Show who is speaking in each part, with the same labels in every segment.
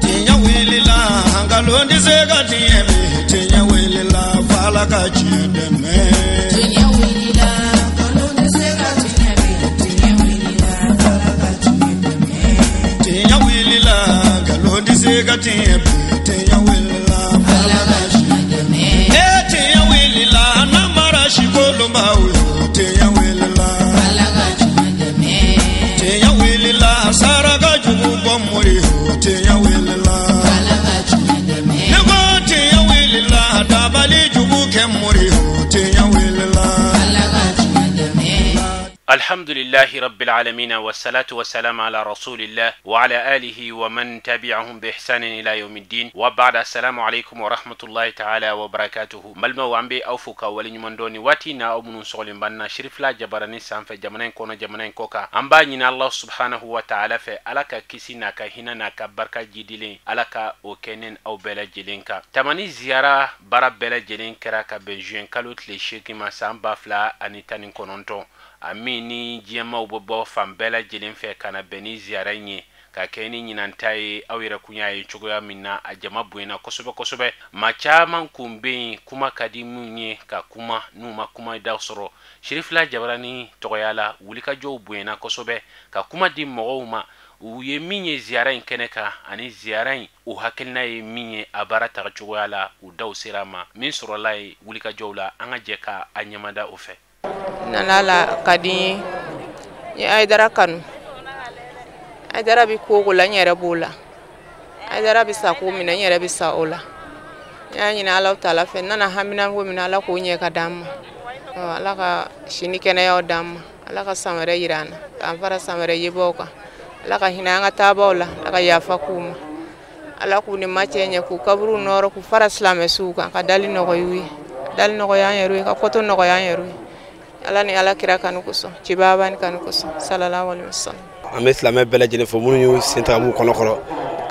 Speaker 1: Tiɲɛ wulila nkalon tɛ se ka tiɲɛ bi tiɲɛ wulila f'Ala ka tiɲɛ dɛmɛ. Tiɲɛ wulila nkalon tɛ se ka tiɲɛ bi tiɲɛ wulila f'Ala ka tiɲɛ dɛmɛ. Tiɲɛ wulila nkalon tɛ se ka tiɲɛ bi tiɲɛ wulila f'Ala ka tiɲɛ dɛmɛ. Ee tiɲɛ wulila namara si kolonbaw yo tiɲɛ wulila f'Ala ka tiɲɛ dɛmɛ. Tiɲɛ wulila saraka jugu bɔ mori yo tiɲɛ wulila f'Ala ka tiɲɛ dɛmɛ. Ne ko tiɲɛ wulila dabali jugu kɛ mori yo tiɲɛ wulila f'Ala ka tiɲɛ dɛmɛ.
Speaker 2: Alhamdulillahi rabbil alamin wassalatu wassalamu ala rasulillah wa ala alihi wa man tabi'ahum bi ihsanin ila yawmiddin wa ba'da. Assalamu alaikum wa rahmatullahi ta'ala wa barakatuhu. Balimaw, an bɛ aw fo ka waleɲuman dɔn ni waati na aw minnu sɔgɔlen b'an na Sirifila Jabarani sanfɛ, jamana in kɔnɔ, jamana in kɔ kan. An b'a ɲini Allah subhanahu wa ta'ala fɛ, Ala ka kisi n'a ka hinɛ n'a ka barika jidilen, Ala ka o kɛ ne aw bɛɛ lajɛlen kan. Tamani ziyara baara bɛɛ lajɛlen kɛra ka bɛn juin kalo tile 8 ma san 2019. A min ni diɲɛmaw bɛ bɔ fan bɛɛ lajɛlen fɛ ka na bɛn ni ziyara in ye ka kɛ ni ɲinan ta ye. Aw yɛrɛ kun y'a ye cogoya min na, a jama bonyana kosɛbɛ kosɛbɛ. Maa caman kun bɛ yen, kuma ka di minnu ye ka kuma, n'u ma kuma da sɔrɔ Sirifila Jabarani tɔgɔya la. Wulikajɔw bonyana kosɛbɛ ka kuma di mɔgɔw ma, u ye min ye ziyara in kɛnɛ kan ani ziyara in u hakilina ye min ye a baara taga cogoya la, u daw sera a ma. Min sɔrɔla ye wulikajɔw la, an ka jɛ ka a ɲɛmada o fɛ.
Speaker 3: Nana la ka di n ye, n ye Hayidara kanu. Hayidara bɛ ko o ko la, n yɛrɛ b'o la. Hayidara bɛ sa ko min na, n yɛrɛ bɛ sa o la. N y'a ɲini Ala taala fɛ, n nana haminanko min na, Ala k'o ɲɛ ka d'an ma. Ala ka si ni kɛnɛyaw d'an ma. Ala ka san wɛrɛ yira an na, k'an fara san wɛrɛ yebaw kan. Ala ka hinɛ an ka taabaw la, Ala ka yafa k'u ma. Ala k'u ni ma cɛ ɲɛ, k'u kaburu nɔrɔ, k'u fara silamɛsuw kan, ka dali nɔgɔya u ye, ka dali nɔgɔya an yɛrɛ ye, ka kɔtɔ nɔgɔya an yɛrɛ ye. Ala ni Ala kira kanu kosɔn, cibaba ni kanu kosɔn, sallallahu alaihi wasallam.
Speaker 4: An bɛ silamɛ bɛɛ lajɛlen fo minnu y'u sen ta ka b'u kɔnɔ kɔrɔ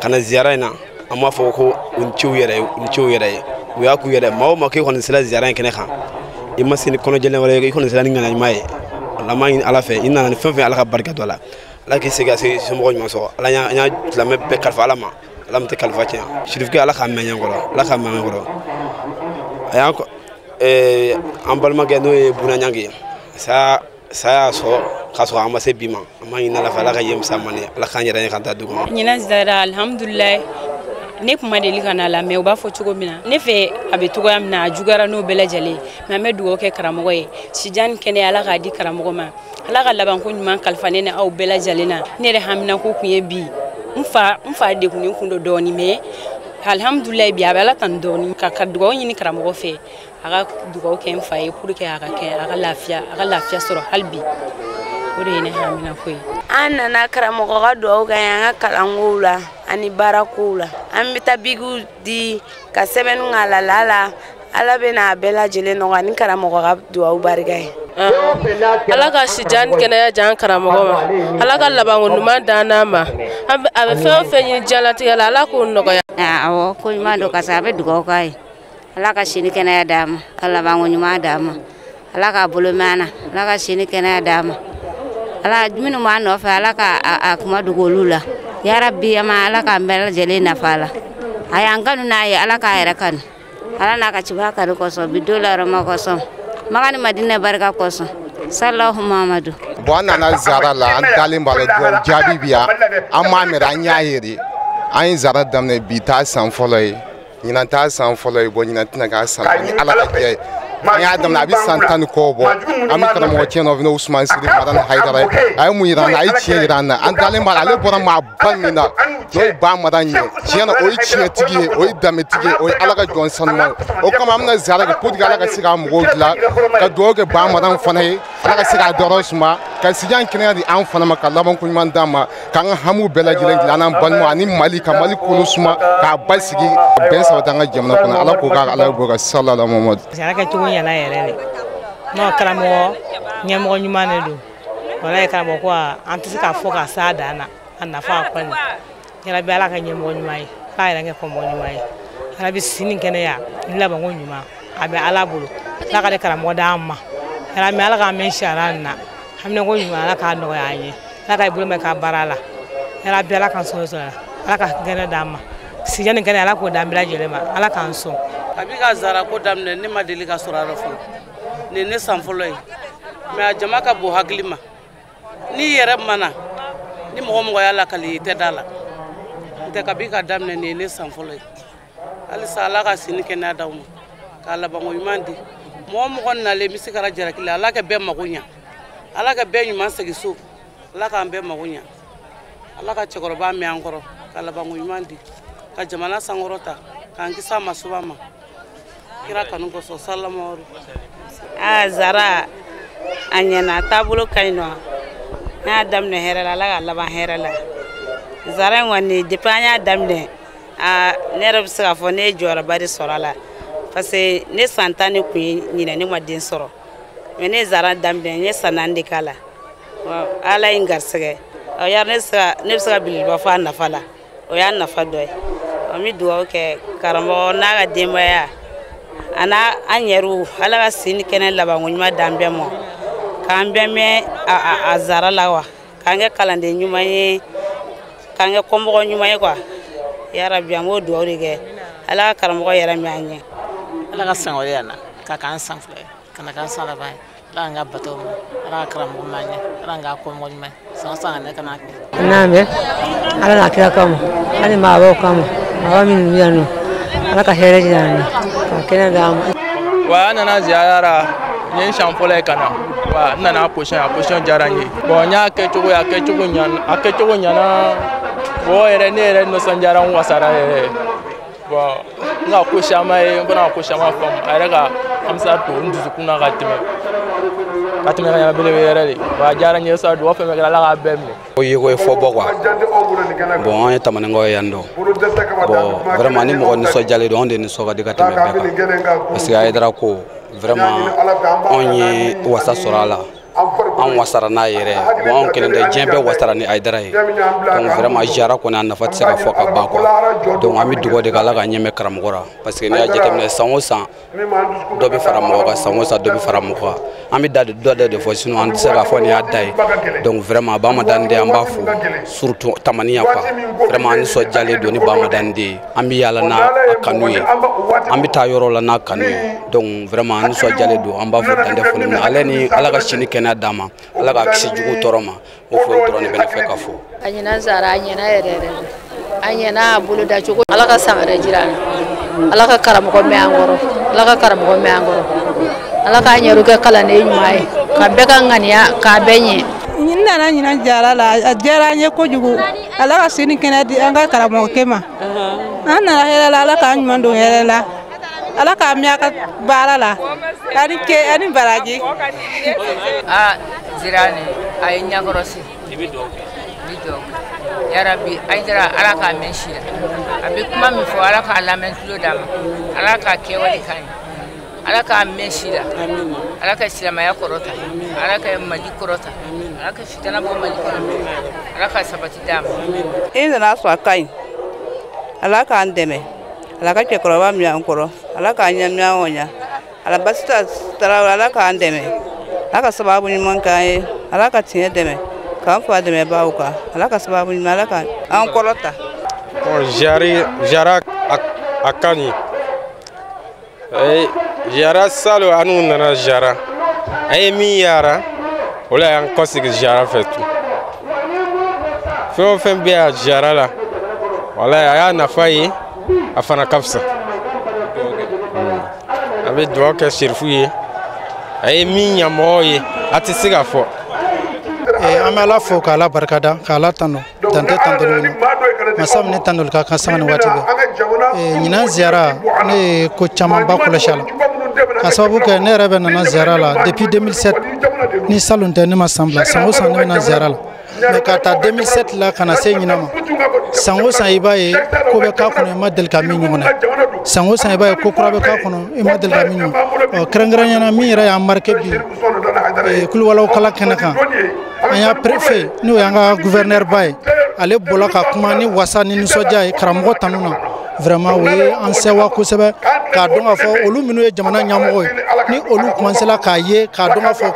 Speaker 4: ka na ziyara in na. An b'a fɔ ko u ni ce u yɛrɛ ye, u ni ce u yɛrɛ ye, u y'a k'u yɛrɛ. Maa o maa k'e kɔni sera ziyara in kɛnɛ kan, i ma se ni kɔnɔjɛlen wɛrɛ ye, i kɔni sera ni ŋaniya ɲuman ye. Ala m'a ɲini Ala fɛ, i nana ni fɛn fɛn, Ala ka barika don a la, Ala k'i segin ka se somɔgɔw ɲuman sɔrɔ. Ala y'an y'a silamɛ bɛɛ kalifa Ala ma, Ala min tɛ kalifa tiɲɛ. Sirifukɛ, Ala k'a mɛn ɲɛkɔrɔ, Ala k'a mɛn ɲɛkɔrɔ. A y'an an balimakɛ n'o ye Buna Ɲangi ye, saya saya y'a sɔrɔ k'a sɔrɔ an ma se bi ma. An b'a ɲini Ala fɛ, Ala ka yen fisaya man ye, Ala k'an yɛrɛ ye ka taa dugu kɔnɔ.
Speaker 5: Ɲinan ziyara, alhamdulilayi, ne kun ma deli ka na la, mais u b'a fɔ cogo min na ne fɛ, a bɛ cogoya min na, a juguyara n'o bɛɛ lajɛlen. Mais an bɛ dugawu kɛ karamɔgɔ ye, sijan ni kɛnɛya Ala k'a di karamɔgɔ ma, Ala ka labanko ɲuman kalifa ne ni aw bɛɛ lajɛlen na. Ne yɛrɛ haminako kun ye bi n fa, n fa degunnen kun don dɔɔni, mais alhamdulilayi, bi a bɛ Ala tanu dɔɔni ka dugawu ɲini karamɔgɔ fɛ, a ka dugawu kɛ n fa ye pour que a ka kɛ a ka lafiya, a ka lafiya sɔrɔ hali bi. O de ye ne haminako ye.
Speaker 6: An nana karamɔgɔ ka dugawu kɛ an ka kalankow la ani baarakow la. An bɛ taa bigiw di ka sɛbɛnniw k'a la, la Ala bɛ n'a bɛɛ lajɛlen nɔgɔya ni karamɔgɔ ka dugawu barika ye.
Speaker 7: Ala ka sijan ni kɛnɛya jan karamɔgɔ ma, Ala ka labanko ɲuman d'an n'a ma. A bɛ fɛn o fɛn ɲini diɲɛlatigɛ la, Ala k'o nɔgɔya.
Speaker 8: Awɔ, ko ɲuman don, karisa a bɛ dugawu k'a ye. Ala ka si ni kɛnɛya d'a ma, ka labanko ɲuman d'a ma. Ala k'a bolo mɛn an na, Ala ka si ni kɛnɛya d'a ma. Ala minnu b'a nɔfɛ, Ala ka a kuma dogo olu la. Yarabi, ama Ala k'an bɛɛ lajɛlen nafa a la. A y'an kanu n'a ye, Ala k'a yɛrɛ kanu. Ala n'a ka ciba kanu kosɔn, bi don la yɔrɔma kosɔn, Maka ni Madina barika kosɔn, sallallahu Muhammadu.
Speaker 9: Bon, an nana ziyara la, an dalen b'a la, dugawu jaabi bi yan. An m'a mɛn, an y'a ye de. An ye ziyara daminɛ, bi t'a san fɔlɔ ye, ɲinan t'a san fɔlɔ ye, bon ɲinan tɛna k'a san ni Ala ka jɛ ye. An y'a daminɛ a bɛ san 10 ni kɔ bɔ. An bɛ karamɔgɔ cɛ nɔfɛ n'o Usumani Siri Madani Hayidara ye. A ye mun yira an na? A ye tiɲɛ yira an na. An dalen b'a la, ale bɔra maaba min na, n'o ye Ba Madani ye, tiɲɛ na o ye tiɲɛtigi ye, o ye danbetigi ye, o ye Ala ka jɔn sanuman ye. O kama an bɛna ziyara kɛ pour que Ala ka se k'a mɔgɔw dilan, ka dugawu kɛ Ba Madani fana ye, Ala ka se k'a dɔrɔ suma, ka sijan kɛnɛya di an fana ma, ka labanko ɲuman d'an ma, k'an ka hamiw bɛɛ lajɛlen dilan, an n'an balimaw ani Mali, ka Mali kolo suma, k'a basigi, ka bɛn sabati an ka jamana kɔnɔ. Ala k'o k'a Ala bɔ ka salala Muhamadu.
Speaker 10: Ziyara kɛcogo ɲɛna yɛrɛ de. N'o karamɔgɔ ɲɛmɔgɔ ɲuman de don. Walayi karamɔgɔ ko an tɛ se k'a fɔ k'a s'a dan na, a nafa kɔni. Yarabi Ala ka ɲɛmɔgɔ ɲuman ye, k'a yɛrɛ kɛ kɔmɔgɔ ɲuman ye. Yarabi si ni kɛnɛya ni labanko ɲuman, a bɛ Ala bolo. Ala ka karamɔgɔ d'an ma. Yarabi Ala k'an mɛn sariya nin na. Haminako ɲuman Ala k'a nɔgɔya an ye. Ala ka i bolo mɛn ka baara la. Yarabi Ala k'an sɔn sɔrɔ la, Ala ka kɛnɛ d'an ma. Sijɛ ni kɛnɛ Ala k'o d'an bɛɛ lajɛlen ma, Ala k'an sɔn.
Speaker 11: A b'i ka zara ko daminɛ, ne ma deli ka sɔrɔ a rɔ fɔlɔ. Nin ye ne san fɔlɔ ye. Mais a jama ka bon hakili ma. N'i yɛrɛ mana, ni mɔgɔ mɔgɔ y'a lakali i tɛ da la. N tɛ kabi ka daminɛ nin ye ne san fɔlɔ ye. Halisa Ala ka sini kɛnɛya d'aw ma, k'a labanko ɲuman di. Mɔgɔ mɔgɔ nalen bɛ se ka jalaki la, Ala ka bɛɛ mago ɲa. Ala ka bɛɛ ɲuman segin so. Ala k'an bɛɛ mago ɲa. Ala ka cɛkɔrɔba mɛn an kɔrɔ, ka labanko ɲuman di. Ka jamana sankɔrɔta, k'an kisi a ma soba ma. Kira kanu kosɔn, salamaru.
Speaker 12: Aa Zara, a ɲɛna, a taabolo ka ɲi nɔ. An y'a daminɛ hɛrɛ la, Ala k'a laban hɛrɛ la. Zara in kɔni, depuis an y'a daminɛ, aa ne yɛrɛ bɛ se k'a fɔ ne ye jɔyɔrɔba de sɔrɔ a la. Parce que ne san 10 de kun ye ɲinɛ, ne ma den sɔrɔ. Mais ne ye Zara daminɛ, n ye san 4 de k'a la. Ala ye n garisɛgɛ. Yari ne bɛ se ka belebeleba fɔ a nafa la. O y'a nafa dɔ ye. N bɛ dugawu kɛ karamɔgɔ n'a ka denbaya a n'a an yɛrɛw, Ala ka si ni kɛnɛ labanko ɲuman d'an bɛɛ ma. K'an bɛɛ mɛn a Zara la wa. K'an kɛ kalanden ɲuman ye, k'an kɛ kɔmɔgɔ ɲuman ye quoi. Yarabi an b'o dugawu de kɛ. Ala ka karamɔgɔ yɛrɛ mɛn an ɲɛ.
Speaker 13: Ala ka san wɛrɛ yan na, k'a k'an san fila ye, ka na k'an san laban ye. Ala k'an ka bato ma, Ala ka karamɔgɔ m'an ɲɛ, Ala k'an ka kɔmɔgɔ ɲuman ye. San san ka ne ka na kɛ.
Speaker 14: N'an bɛ Ala n'a kira kama, hali maabaw kama, maaba minnu bɛ yan nɔ, Ala ka hɛrɛ jira an na, ka kɛnɛ d'an ma.
Speaker 15: Wa an nana ziyara la, nin ye n siɲɛ fɔlɔ ye ka na. Wa n nana position, a position diyara n ye. Bon n y'a kɛcogo ye, a kɛcogo ɲɛna. Bon yɛrɛ ne yɛrɛ nisɔndiyara, n wasara yɛrɛ. Bon n ka ko caman ye, n fana ka ko caman faamu. A yɛrɛ ka amisa don n dusukun na ka tɛmɛ. Ka tɛmɛ ka ɲɛ belebele yɛrɛ de. Wa a diyara n ye sa, dugawu fɛn fɛn kɛra Ala k'a bɛɛ minɛ.
Speaker 16: O ye ko ye fɔ bɔ quoi. Bon an ye Tamaninkaw ye yan nɔ. Bon vraiment ni mɔgɔ nisɔndiyalen don, anw de nisɔn ka di ka tɛmɛ bɛɛ kan. Parce que Hayidara ko vraiment anw ye wasa sɔrɔ a la. Anw wasara n'a yɛrɛ. Bon anw kelen tɛ, diɲɛ bɛɛ wasara ni Hayidara ye. Donc vraiment ziyara kɔni a nafa tɛ se ka fɔ ka ban quoi. Donc an bɛ dugawu de kɛ Ala ka ɲɛmɛ karamɔgɔ la. Parce que n'i y'a jateminɛ san o san dɔ bɛ fara mɔgɔ kan, san o san dɔ bɛ fara mɔgɔ kan. An bɛ dɔ de fɔ, sinon an tɛ se k'a fɔ nin y'a da ye. Donc vraiment Bamadani den an b'a fo, surtout Tamani yan quoi. Vraiment an nisɔndiyalen don ni Bamadani den ye. An bɛ yaala n'a kanu ye, an bɛ taa yɔrɔ la n'a kanu ye. Donc vraiment an nisɔndiyalen don, an b'a fɔ dan tɛ foli min na. Ale ni Ala ka sini kɛnɛya d'an ma, Ala k'a kisi jugu tɔɔrɔ ma. O foli dɔrɔn de bɛ ne fɛ ka fɔ.
Speaker 17: A ɲɛna Zara, a ɲɛna yɛrɛ yɛrɛ de. A ɲɛna a bolo da cogo. Ala ka san wɛrɛ jira an na. Ala ka karamɔgɔ mɛn an kɔrɔ. Ala ka karamɔgɔ mɛn an kɔrɔ. Ala k'an yɛrɛ kɛ kalanden ɲuman ye, ka bɛɛ ka ŋaniya k'a bɛɛ ɲɛ.
Speaker 18: N nana ɲinan jara la, a diyara an ye kojugu. Ala ka sini kɛnɛ di an ka karamɔgɔkɛ ma. An nana hɛrɛ la, Ala k'an ɲuman don hɛrɛ la. Ala k'a mɛn a ka baara la. Ani ke ani baraji.
Speaker 19: Aa Zira ni a ye ɲɛkɔrɔsi. I bɛ dugawu kɛ. N bɛ dugawu kɛ. Yarabi Hayidara Ala k'a mɛn si la. A bɛ kuma min fɔ Ala k'a lamɛn tulo d'a ma. Ala k'a kɛwale ka ɲi. Ala k'a mɛn si la. Ala ka silamɛya kɔrɔta. Ala ka Mali kɔrɔta. Ala ka fitana bɔ Mali kɔnɔ. Ala ka sabati d'a ma.
Speaker 20: I nana sɔrɔ a ka ɲi. Ala k'an dɛmɛ. Ala ka cɛkɔrɔba minɛ an kɔrɔ. Ala k'an ɲɛ o ɲɛ. Ala basi tarawele, Ala k'an dɛmɛ. Ala ka sababu ɲuman k'an ye. Ala ka tiɲɛ dɛmɛ. K'an fa dɛmɛbaaw kan. Ala ka sababu ɲuman, Ala ka an kɔrɔta.
Speaker 21: Bon ziyara a ka ɲi. Ziyara salon an n'u nana ziyara. An ye min yara, o la y'an kɔsegin ziyara fɛ tun. Fɛn o fɛn bɛ yan ziyara la, walayi a y'a nafa ye, a fana ka fisa. An bɛ dugawu kɛ Serifu ye, a ye min ɲa mɔgɔw ye, a tɛ se ka fɔ.
Speaker 22: An bɛ Ala fo k'Ala barikada, k'Ala tanu, dan tɛ tantoli min na. Masa min ni tantoli ka kan sanga ni waati bɛɛ. Ɲinan ziyara ne ye ko camanba kɔlɔsi a la. Ka sababu kɛ ne yɛrɛ bɛ nana ziyara la depuis 2007, ni salon tɛ ne ma san bila, san o san ne bɛ na ziyara la. Mais ka taa 2007 la ka na se ɲinan ma, san o san i b'a ye ko bɛ k'a kɔnɔ i ma deli ka min ɲɔgɔn na. San o san i b'a ye ko kura bɛ k'a kɔnɔ i ma deli ka min ɲɔgɔn. Kɛrɛnkɛrɛnnenya la min yɛrɛ y'an marqué bi Kuluwalaw kala kɛnɛ kan, an y'a préfet n'o y'an ka gouverneur ba ye, ale bɔra ka kuma ni wasa ni nisɔndiya ye karamɔgɔ tanu na. Vraiment o ye an sɛwa kosɛbɛ k'a dɔn k'a fɔ olu minnu ye jamana ɲɛmɔgɔ ye, ni olu commencé la k'a ye k'a dɔn k'a fɔ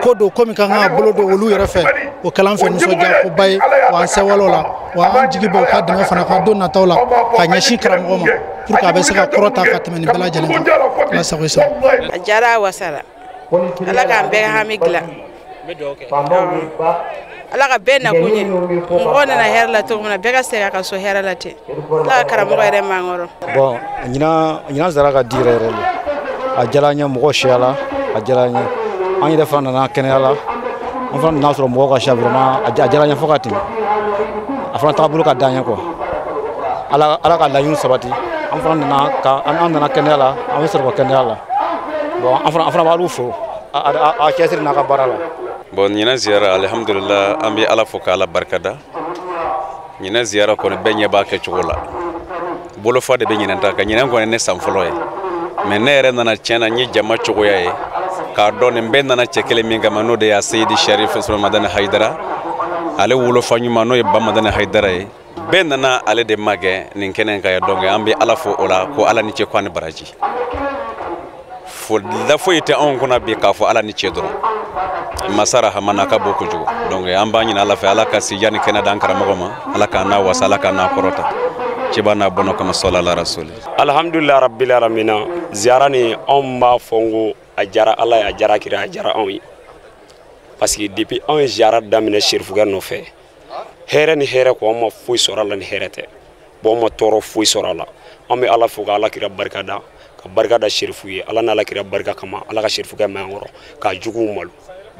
Speaker 22: ko don ko min ka kan ka bolo don olu yɛrɛ fɛ, o kɛla an fɛ nisɔndiya koba ye. Wa an sɛwala o la, wa an jigi bɛ u ka dɛmɛ fana ka don nataw la ka ɲɛsin karamɔgɔ ma pour que a bɛ se ka kɔrɔta ka tɛmɛ nin bɛɛ lajɛlen kan. Ala sago i sago.
Speaker 1: A diyara, a wasara. Ala k'an bɛɛ hami dilan, Ala ka bɛɛ nakun ɲɛ. Mɔgɔw nana hɛrɛ la cogo min na, bɛɛ ka segin a ka so hɛrɛ la ten. Ala ka karamɔgɔ yɛrɛ man kɔrɔ.
Speaker 2: Bon, ɲinan zara ka di yɛrɛ yɛrɛ de. A diyara an ye, mɔgɔ siyala, a diyara an ye. An yɛrɛ fana nana kɛnɛya la, an fana nana sɔrɔ mɔgɔw ka siya. Vraiment, a diyara an ye fo ka tɛmɛ. A fana taabolo ka d'an ye quoi. Ala ka laɲiniw sabati. An fana nana ka an nana kɛnɛya la, an bɛ sɔrɔ ka kɛnɛya la. Bon, an fana b'alu fo a cɛsiri n'a ka baara la.
Speaker 23: Bon, ɲinan ziyara, alhamdulillah, an bɛ Ala fo k'Ala barikada. Ɲinan ziyara kɔni, bɛɛ ɲɛ b'a kɛcogo la, bolofa de bɛ ɲinan ta kan. Ɲinan kɔni, ne san fɔlɔ ye, mais ne yɛrɛ nana, tiɲɛ na, n ye jama cogoya ye k'a dɔn nin bɛɛ nana cɛ kelen min kama, n'o de y'a Seyidi Sharif Usman Madani Hayidara, ale wolofa ɲuman, n'o ye Ba Madani Hayidara ye. Bɛɛ nana ale de magɛn nin kɛnɛ in kan yan. Donc an bɛ Ala fo o la ko Ala ni ce, ko ani baraji. Da foyi tɛ anw kunna bi k'a fɔ Ala ni ce dɔrɔn. Masa Rahamana ka bon kojugu. Donc an b'a ɲini Ala fɛ, Ala ka sijan ni kɛnɛ d'an karamɔgɔ ma, Ala k'an n'a wasa, Ala k'an n'a kɔrɔta ciba n'a bɔnɔ kama sɔla ala rasuli.
Speaker 24: Alhamdulillah rabbil alamina. Ziyara ni, anw b'a fɔ n ko a diyara Ala ye, a diyara kira, a diyara anw ye, parce que depuis anw ye ziyara daminɛ serifukɛ nɔfɛ, hɛrɛ ni hɛrɛ ko, an ma foyi sɔrɔ a la ni hɛrɛ tɛ. Bon, an ma tɔɔrɔ foyi sɔrɔ a la. An bɛ Ala fo ka Ala kira barika da, ka barika da serifu ye. Ala n'Ala kira barika kama, Ala ka serifukɛ mɛn an kɔrɔ k'a juguw malo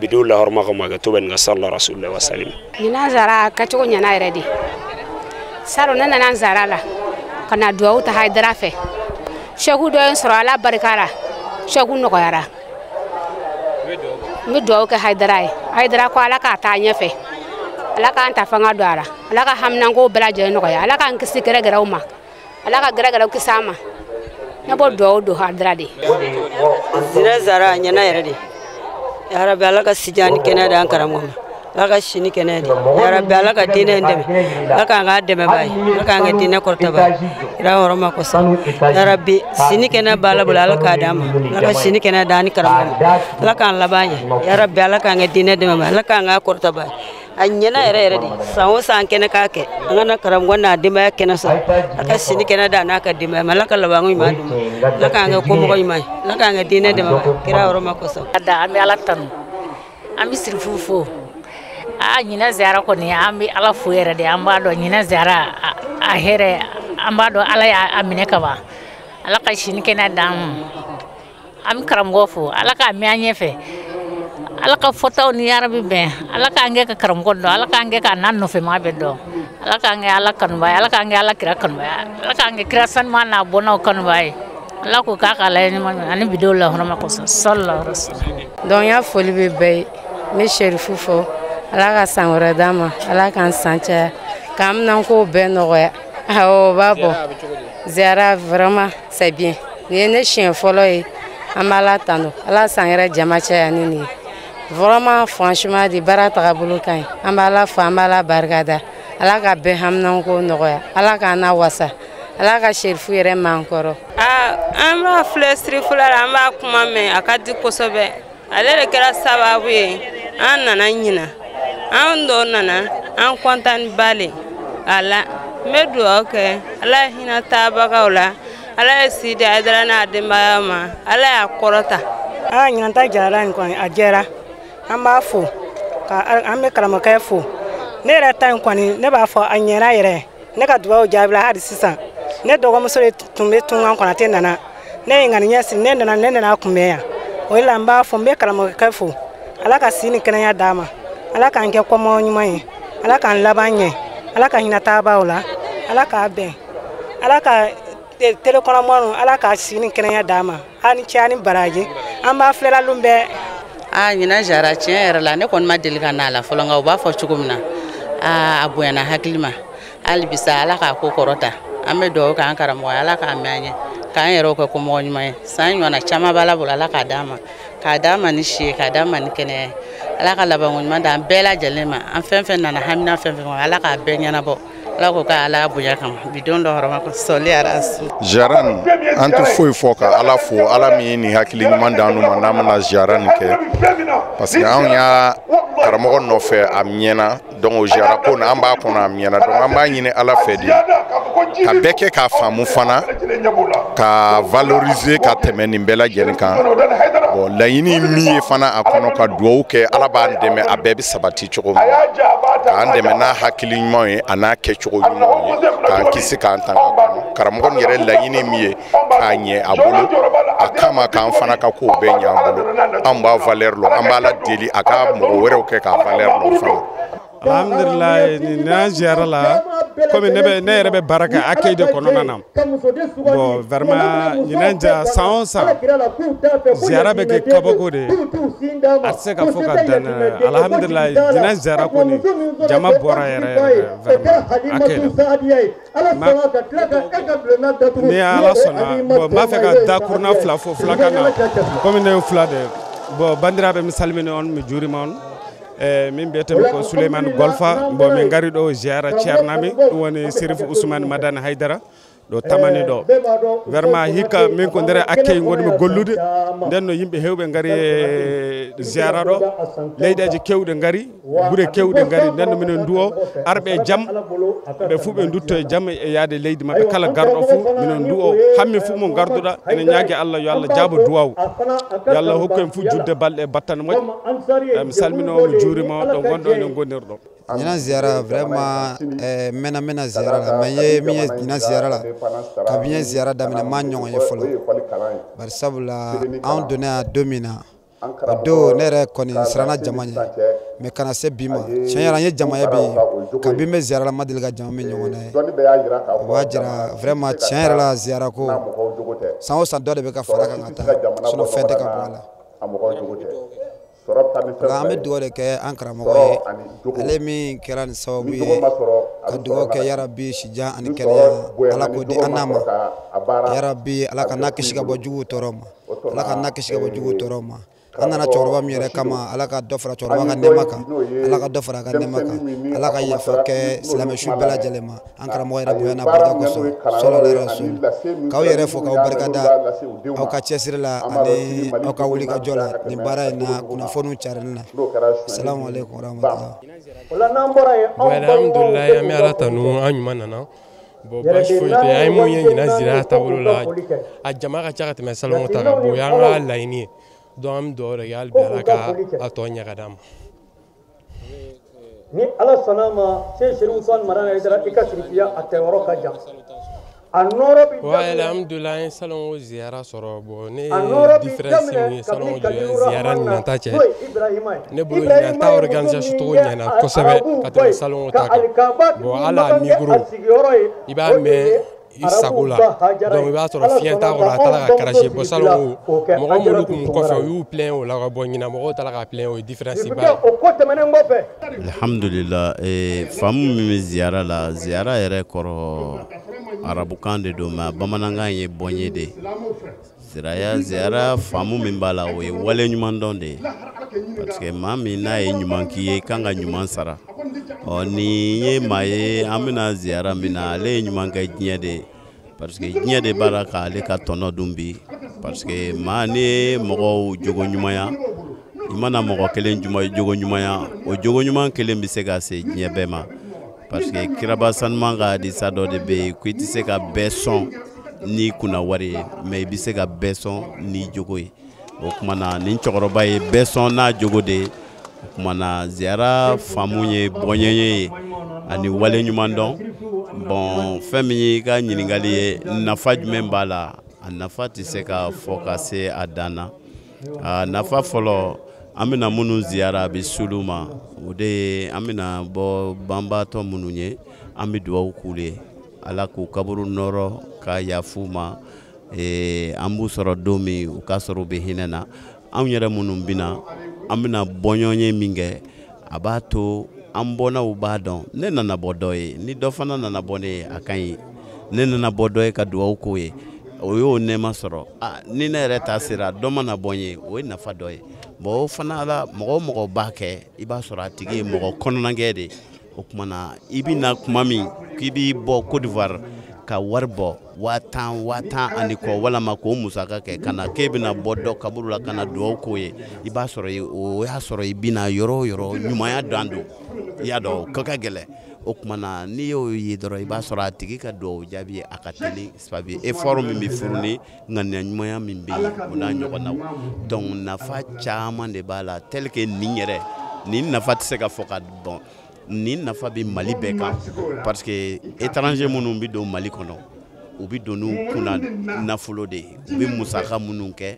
Speaker 24: bidenw lahɔrɔma kama ka to bɛ nin ka salila rasulillah wa salim.
Speaker 25: Ɲinan zara kɛcogo ɲɛna yɛrɛ de. Saro ne nana zara la ka na duwawu ta Hayidara fɛ. Sɛku dɔ ye n sɔrɔ, Ala barika la, sɛku nɔgɔyara. N bɛ duwawu kɛ Hayidara ye. Hayidara ko Ala k'a taa ɲɛfɛ, Ala k'an ta fanga don a la, Ala ka haminankow bɛɛ lajɛlen nɔgɔya, Ala k'an kisi gɛrɛgɛrɛw ma, Ala ka gɛrɛgɛrɛw kisi an ma. Ne b'o duwawu don Hayidara de.
Speaker 26: Ɲinan zara a ɲɛna yɛrɛ de. Yarabi, Ala ka sijan ni kɛnɛya d'an karamɔgɔ ma, Ala ka si ni kɛnɛya di. Yarabi, Ala ka diinɛ in dɛmɛ, Ala k'an k'a dɛmɛbaa ye, Ala k'an kɛ diinɛ kɔrɔtabaa ye kira hɔrɔma kosɔn. Yarabi, si ni kɛnɛya b'Ala bolo, Ala k'a d'an ma. Ala ka si ni kɛnɛya d'an ni karamɔgɔ ma, Ala k'an laban ɲɛ. Yarabi, Ala k'an kɛ diinɛ dɛmɛbaa ye, Ala k'an k'a kɔrɔtabaa ye. A ɲɛna yɛrɛ yɛrɛ de. San o san kɛnɛ k'a kɛ, an ka na karamɔgɔ n'a denbaya kɛnɛ sɔrɔ. Ala ka si ni kɛnɛ d'a n'a ka denbaya ma, Ala ka labanko ɲuman d'u ma, Ala k'an kɛ komɔgɔ ɲuman ye, Ala k'an kɛ diinɛ dɛmɛbaa ye kira hɔrɔma kosɔn.
Speaker 27: Da an bɛ Ala tanu, an bɛ sirifu fo. A ɲinan ziyara kɔni, an bɛ Ala fo yɛrɛ de. An b'a dɔn ɲinan ziyara a hɛrɛ, an b'a dɔn Ala y'a minɛ ka ban. Ala ka sini kɛnɛ d'an ma. An bɛ karamɔgɔ fo, Ala k'a mɛn an ɲɛfɛ, Ala ka fɔtaw ni yarabi bɛn, Ala k'an kɛ ka karamɔgɔ dɔn, Ala k'an kɛ k'a n'a nɔfɛmaa bɛɛ dɔn, Ala k'an kɛ Ala kanuba ye, Ala k'an kɛ Ala kira kanuba ye, Ala k'an kɛ kira sanuman n'a bɔnnaw kanuba ye. Ala k'o k'a ka layɛ ɲuman ani bidenw la hɔrɔma kosɔn sallallahu alaihi wasallam.
Speaker 6: Donc n ya foli bɛ bɛɛ ye. N bɛ serifu fo, Ala ka san wɛrɛ d'an ma, Ala k'an san caya, k'an minankow bɛɛ nɔgɔya. Awɔ, o b'a bɔ ziyara. Vraiment, c'est bien. Nin ye ne siɲɛ fɔlɔ ye. An b'Ala tanu, Ala san yɛrɛ jama caya ni nin ye. Vraiment, franchement di, baara tagabolo ka ɲi. An b'Ala fo, an b'Ala barika da. Ala ka bɛɛ haminanko nɔgɔya, Ala k'an na wasa, Ala ka serifu yɛrɛ m'an kɔrɔ.
Speaker 1: Aa, an b'a filɛ sirifula la, an b'a kuma mɛn, a ka di kosɛbɛ. Ale de kɛra sababu ye an nana ɲina, an dɔw nana, an kɔntan ba le a la. N bɛ dugawu kɛ, Ala ye hinɛ taabagaw la, Ala ye si di Hayidara n'a denbaya ma, Ala y'a kɔrɔta.
Speaker 28: Aa, ɲinan ta jara nin kɔni, a jɛra. An b'a fo ka an bɛ karamɔgɔkɛ fo. Ne yɛrɛ ta in kɔni, ne b'a fɔ a ɲɛna yɛrɛ. Ne ka dugawu jaabila hali sisan. Ne dɔgɔmuso de tun bɛ tunga kɔnɔ, a tɛ nana. Ne ye ŋani ɲɛsiri, ne nana kunbɛn yan. O de la n b'a fɔ, n bɛ karamɔgɔkɛ fo, Ala ka si ni kɛnɛya d'a ma, Ala k'an kɛ kɔmɔgɔ ɲuman ye, Ala k'an laban ɲɛ, Ala ka hinɛ taabaaw la, Ala k'a bɛn, Ala ka télé kɔnɔmɔniw, Ala ka si ni kɛnɛya d'a ma. A ni ce, a ni baraji, an b'a filɛla lon bɛɛ.
Speaker 29: Aa, ɲinan jara tiɲɛ yɛrɛ la, ne kɔni ma deli ka na a la fɔlɔ, nka u b'a fɔ cogo min na, aa, a bonyana hakili ma. Hali bisa, Ala k'a ko kɔrɔta. An bɛ dugawu k'an karamɔgɔ ye, Ala k'a mɛn an ɲɛ, k'an yɛrɛw kɛ komɔgɔ ɲuman ye. San ɲɔgɔnna caman b'Ala bolo, Ala k'a d'an ma, k'a d'an ma ni si ye, k'a d'an ma ni kɛnɛya ye. Ala ka labanko ɲuman d'an bɛɛ lajɛlen ma. An fɛn fɛn nana hamina fɛn fɛn kɔnɔ, Ala k'a bɛɛ ɲɛnabɔ. Ala ko ka Ala bonya kama bi don dɔ hɔrɔma ko sɔli arasu.
Speaker 3: Ziyara nin an tɛ foyi fɔ ka Ala fo, Ala min ye nin hakili ɲuman d'an ma n'an bɛna ziyara nin kɛ, parce que anw y'a karamɔgɔ nɔfɛ a mɛnna, donc o ziyara ko nin an b'a kɔnɔ a mɛnna, donc an b'a ɲini Ala fɛ de ka bɛɛ kɛ k'a faamu fana, ka valoriser ka tɛmɛ nin bɛɛ lajɛlen kan. Bon, laɲini min ye fana a kɔnɔ, ka dugawu kɛ Ala b'an dɛmɛ a bɛɛ bɛ sabati cogo min, k'an dɛmɛ n'a hakili ɲuman ye a n'a kɛcogo ɲuman ye, k'an kisi k'an tanga kɔnɔ. Karamɔgɔ nin yɛrɛ laɲini min ye k'a ɲɛ a bolo, a kama k'an fana ka kow bɛɛ ɲɛ an bolo, an b'a valeur lɔn, an b'a la deli a ka mɔgɔ wɛrɛw kɛ k'a valeur lɔn fana.
Speaker 4: Alhamdulilayi, nin ziyara la, komi ne yɛrɛ bɛ baara kɛ accueil de kɔnɔna na. Bon, vraiment ɲinan ja san o san ziyara bɛ kɛ kabako de ye, a tɛ se ka fɔ ka dan. Alhamdulilayi, ɲinan ziyara kɔni jama bɔra yɛrɛ yɛrɛ vraiment accueil la. Ni Ala sɔnna, bon, n b'a fɛ ka dakuruna fila fɔ fulakan na, komi ne ye fula de ye. Bon, bandiraɓe mi salmini on, mi juurima on. Min mbiyetemi ko Souleymane Golfa. Bon, min gari ɗo ziyara ceernami, ɗum woni Sérif Ousmane Madani Haydara ɗo Tamani ɗo. Vraiment hikka min ko nder accueil gonmi gollude, nden no yimɓe hewɓe gari e ziyara ɗo, leyɗeje kewɗe gari, guure kewɗe gari. Nden no minen duwo arɓe jaam, ɓe fuu ɓe dutto e jaam e yaade leydi mabɓe. Kala garɗo fuu minen duwo, hammi fuu mo garduɗa ene ñaagui Allah yo Allah jaabo duwaw, yo Allah hokku en fuu judde balɗe e battane moƴƴe. Mi salmino, mi juurima ɗo gonɗo enen gonirɗo.
Speaker 5: Ɲinan ziyara vraiment n mɛnna ziyara la, mais n ye min ye ɲinan ziyara la, kabi n ye ziyara daminɛ n ma ɲɔgɔn ye fɔlɔ, bari sabula anw donna yan don min na, o don ne yɛrɛ kɔni siranna jama ɲɛ, mais ka na se bi ma, tiɲɛ yɛrɛ an ye jama ye bi, kabi n bɛ ziyara la n ma deli ka jama min ɲɔgɔn na ye. O b'a jira vraiment tiɲɛ yɛrɛ la ziyara ko san o san dɔ de bɛ ka fara kan ka taa, sinon fɛn tɛ ka bɔ a la. An bɛ dugawu de kɛ an karamɔgɔ ye, ale min kɛra nin sababu ye, ka dugawu kɛ yarabi sijan ani kɛnɛya Ala k'o di an n'a ma, yarabi Ala ka n'a kisi ka bɔ juguw tɔɔrɔ ma, Ala ka n'a kisi ka bɔ juguw tɔɔrɔ ma. An nana cɛkɔrɔba min yɛrɛ kama, Ala ka dɔ fara cɛkɔrɔba ka nɛɛma kan, Ala ka dɔ fara a ka nɛɛma kan, Ala ka yafa kɛ silamɛsu bɛɛ lajɛlen ma, an karamɔgɔ yɛrɛ bonya n'a barika kosɔn, sɔlɔlɛhu rasul. K'aw yɛrɛ fo k'aw barikada aw ka cɛsiri la ani aw ka wulikajɔ la nin baara in na, kunnafoniw carili la. Salamu aleykum warahmatulah.
Speaker 21: Alhamdulilayi, an bɛ Ala tanu, an ɲuman nana. Bon, baasi foyi tɛ, an ye mun ye ɲinan ziyara taabolo la, a jama ka ca ka tɛmɛ salon ta kan. Bon, o y'an ka laɲini ye. Donc an bɛ dugawu de kɛ hali bi Ala ka a tɔ ɲɛ ka d'an ma.
Speaker 7: Ni Ala sɔnna a ma, se Sérif Ousmane Madani Haïdara i ka sirifiya a tɛyɔrɔ ka jan. A nɔrɔ bi
Speaker 21: wa alhamdulilayi, an ye salon ziyara sɔrɔ. Bon, ne ye différence min ye salon ziyara ni ɲinan ta cɛ, ne bolo ɲinan ta organisation cogo ɲɛna kosɛbɛ ka tɛmɛ salon ta kan. Bon, hali a micro i b'a mɛn i sago la, donc i b'a sɔrɔ fiɲɛ t'a kɔrɔ, a taara ka cracher. Bon, salon mɔgɔ minnu kun kɔfɛ u y'u plaint o la ka bɔ, ɲinan mɔgɔw taara ka plaint, o ye différence ba ye.
Speaker 8: Alhamdulillah, faamu min bɛ ziyara la, ziyara yɛrɛ kɔrɔ arabukan de don, mais bamanankan ye bɔnye de ye. Ziyara faamu min b'a la, o ye wale ɲuman dɔn de ye, parce que maa min n'a ye ɲuman k'i ye, i kan ka ɲuman sara. Ɔ nin ye maa ye an bɛna ziyara min na, ale ye ɲuman kɛ diɲɛ de ye, parce que diɲɛ de b'a la k'ale ka tɔnɔ dun bi, parce que maa n'i ye mɔgɔw jogo ɲumanya, i mana mɔgɔ kelen jogo ɲumanya, o jogo ɲuman kelen bɛ se ka se diɲɛ bɛɛ ma, parce que kiraba sanuman ka hadisa dɔ de bɛ yen ko i tɛ se ka bɛɛ sɔn n'i kunna wari ye, mais i bɛ se ka bɛɛ sɔn n'i jogo ye. O tuma na nin cɛkɔrɔba ye bɛɛ sɔn n'a jogo de ye. O tuma na ziyara faamu ye bɔɲɛye ye ani wale ɲuman dɔn. Bon, fɛn min y'i ka ɲininkali ye, nafa jumɛn b'a la, a nafa tɛ se ka fɔ ka se a dan na. A nafa fɔlɔ, an bɛna minnu ziyara a bɛ s'olu ma, o de ye an bɛna bɔ banbaatɔ minnu ye, an bɛ dugawu k'u ye, Ala k'u kaburu nɔrɔ ka yafa u ma, an b'u sɔrɔ don min u k'a sɔrɔ u bɛ hinɛ na. Anw yɛrɛ minnu bɛna, an bɛna bɔɲɔgɔn min kɛ, a b'a to an bɔnnaw b'a dɔn. Ne nana bɔ dɔ ye, ni dɔ fana nana bɔ ne ye, a ka ɲi. Ne nana bɔ dɔ ye ka dugawu k'o ye, o y'o nɛɛma sɔrɔ. Ni ne yɛrɛ ta sera, dɔ mana bɔ n ye, o ye nafa dɔ ye. Bon, o fana la, mɔgɔ o mɔgɔ b'a kɛ, i b'a sɔrɔ a tigi ye mɔgɔ kɔnɔnagɛ de ye. O tuma na i bɛ na kuma min k'i b'i bɔ Côte d'Ivoire ka wari bɔ 10,000 10,000 ani kɔ, walama k'o musaka kɛ ka na k'e bɛna bɔ dɔ kaburu la ka na dugawu k'o ye, i b'a sɔrɔ o y'a sɔrɔ i bɛna yɔrɔ o yɔrɔ ɲumanya dan don, i y'a dɔn o ka gɛlɛn. O tuma na n'i y'o ye dɔrɔn, i b'a sɔrɔ a tigi ka dugawu jaabi a ka teli, sabu effort min bɛ fourni, ŋaniya ɲumanya min bɛ yen, o n'a ɲɔgɔnnaw. Donc nafa caman de b'a la, tel que nin yɛrɛ nin nafa tɛ se ka fɔ ka ban. Nin nafa bɛ Mali bɛɛ kan, parce que étranger minnu bɛ don Mali kɔnɔ, u bɛ don n'u kunna nafolo de ye, u bɛ musaka minnu kɛ,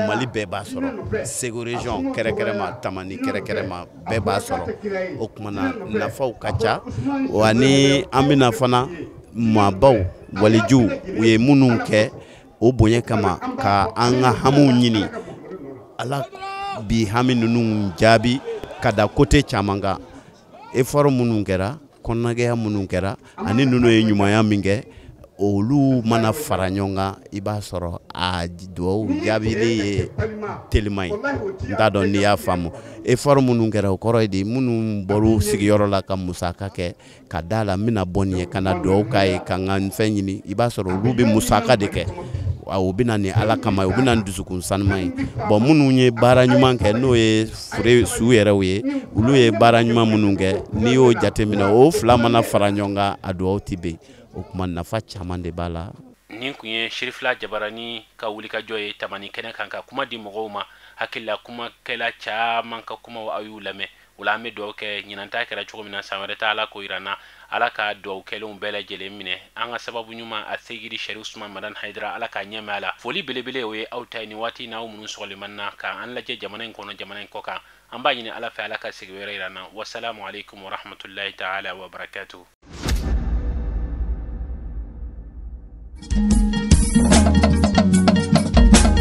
Speaker 8: Mali bɛɛ b'a sɔrɔ, Segu région kɛrɛkɛrɛma, Tamani kɛrɛkɛrɛma, bɛɛ b'a sɔrɔ. O tuma na nafaw ka ca. Wa ni an bɛna fana maabaw walijuw u ye minnu kɛ o bonya kama ka an ka hamiw ɲini, Ala bi hami ninnu jaabi ka da côté caman kan. Effort minnu kɛra, kɔnɔnagɛya minnu kɛra, ani ninnu ye ɲumanya min kɛ, olu mana fara ɲɔgɔn kan, i b'a sɔrɔ a duwawu jaabili ye teliman ye. N t'a dɔn n'i y'a faamu. Effort minnu kɛra, o kɔrɔ ye di, minnu bɔr'u sigiyɔrɔ la ka musaka kɛ ka da la n bɛna bɔ nin ye ka na duwawu k'a ye ka n ka fɛn ɲini, i b'a sɔrɔ olu bɛ musaka de kɛ. O bɛ na ni Ala kama ye, o bɛ na ni dusukun sanuman ye. Bon, minnu ye baara ɲuman kɛ, n'o ye fure su yɛrɛw ye, olu ye baara ɲuman minnu kɛ, n'i y'o jateminɛ, o fila mana fara ɲɔgɔn kan, a duwawu tɛ bɛn. O tuma nafa caman de b'a la.
Speaker 9: Nin kun ye Sirifila Jabarani ka wulikajɔ ye Tamani kɛnɛ kan ka kuma di mɔgɔw ma. Hakilila kumakɛla caman ka kumaw aw y'u lamɛn. O la an bɛ dugawu kɛ, ɲinan ta kɛra cogo min na, san wɛrɛ ta Ala k'o yira n na. Ala ka dugawu kɛlenw bɛɛ lajɛlen minɛ. An ka sababu ɲuman a Seyidi Sɛrifu Usumani Madani Hayidara, Ala k'a ɲɛmɛ a la. Foli belebele o ye aw ta ye nin waati in na, aw minnu sɔgɔlen b'an na k'an lajɛ jamana in kɔnɔ, jamana in kɔ kan. An b'a ɲini Ala fɛ, Ala ka segin wɛrɛ yira n na. Wasalamu aleykum wa rahmatulahi taala wa barakatuhu.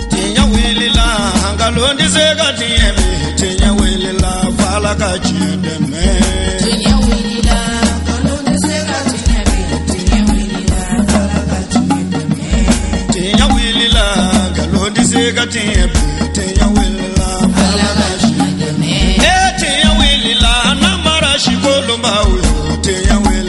Speaker 10: Tiɲɛ wulila, nkalon tɛ se ka tiɲɛ bi. Tiɲɛ wulila, f'Ala ka tiɲɛ dɛmɛ. Tiɲɛ wulila, nkalon tɛ se ka tiɲɛ bi. Tiɲɛ wulila, f'Ala ka tiɲɛ dɛmɛ. Tiɲɛ wulila, nkalon tɛ se ka tiɲɛ bi. Tiɲɛ wulila, f'Ala ka tiɲɛ dɛmɛ. Ee tiɲɛ wulila, n'an mara si kolonbaw ye. Tiɲɛ wulila.